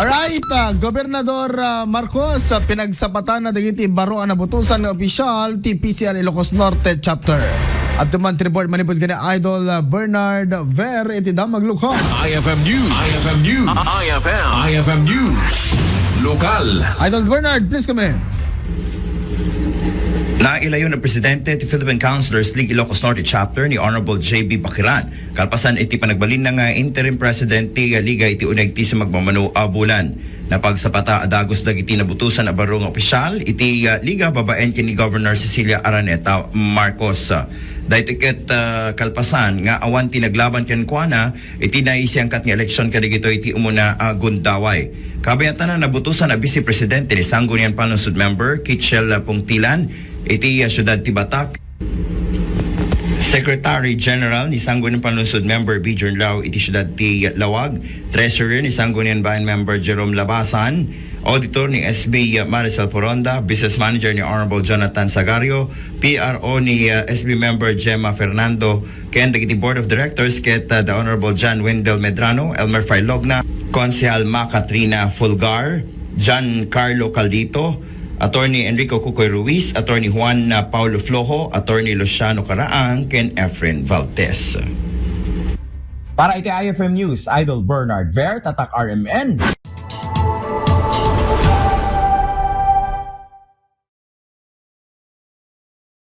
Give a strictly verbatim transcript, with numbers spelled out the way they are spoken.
Alright, ah, Gobernador, ah, Marcos, ah, pinagsapatan na dagiti baro a nabutosan nga opisyal ti P C L Ilocos Norte Chapter. At tuman tribord manipod kani Idol, ah, Bernard Ver iti Damag Lokal. I F M News. I F M News. I F M. I F M News. Lokal. Idol Bernard, please come in. Nailayo na presidente ti Philippine Councilors League Ilocos Norte Chapter ni Honorable J B Bakiran. Kalpasan iti panagbalinna nga interim president ti Liga iti uneg ti sumagmamano a bulan. Napagsapata a dagus dagiti nabutosan a baro nga opisyal iti, ah, Liga babaen ken ni Governor Cecilia Araneta Marcos. Daytoy ket, ah, kalpasan nga awan ti naglaban kenkuana iti naisiangkat nga eleksyon kadagitoy ti umuna a gundaway. Kabayatan a nabutosan a Vice Presidente ni Sangguniang Panlungsod Member Kitchel Pungtilan iti, ah, siyudad ti Batak. Secretary General ni Sangguniang Panlungsod Member Bijon Lao iti siyudad ti Laoag, Treasurer ni Sangguniang Bayan Member Jerome Labasan, Auditor ni S B Marisol Poronda, Business Manager ni Honorable Jonathan Sagario, P R O ni, uh, S B Member Gemma Fernando, ken dagiti Board of Directors ket, uh, the Honorable John Wendell Medrano, Elmer Failogna, Konsehal Ma Katrina Fulgar, John Carlo Caldito, Attorney Enrico Cucoy Ruiz, Attorney Juan, uh, Paulo Flojo, Attorney Luciano Caraang, ken Efren Valtes. Para iti I F M News, Idol Bernard Ver, Tatak R M N.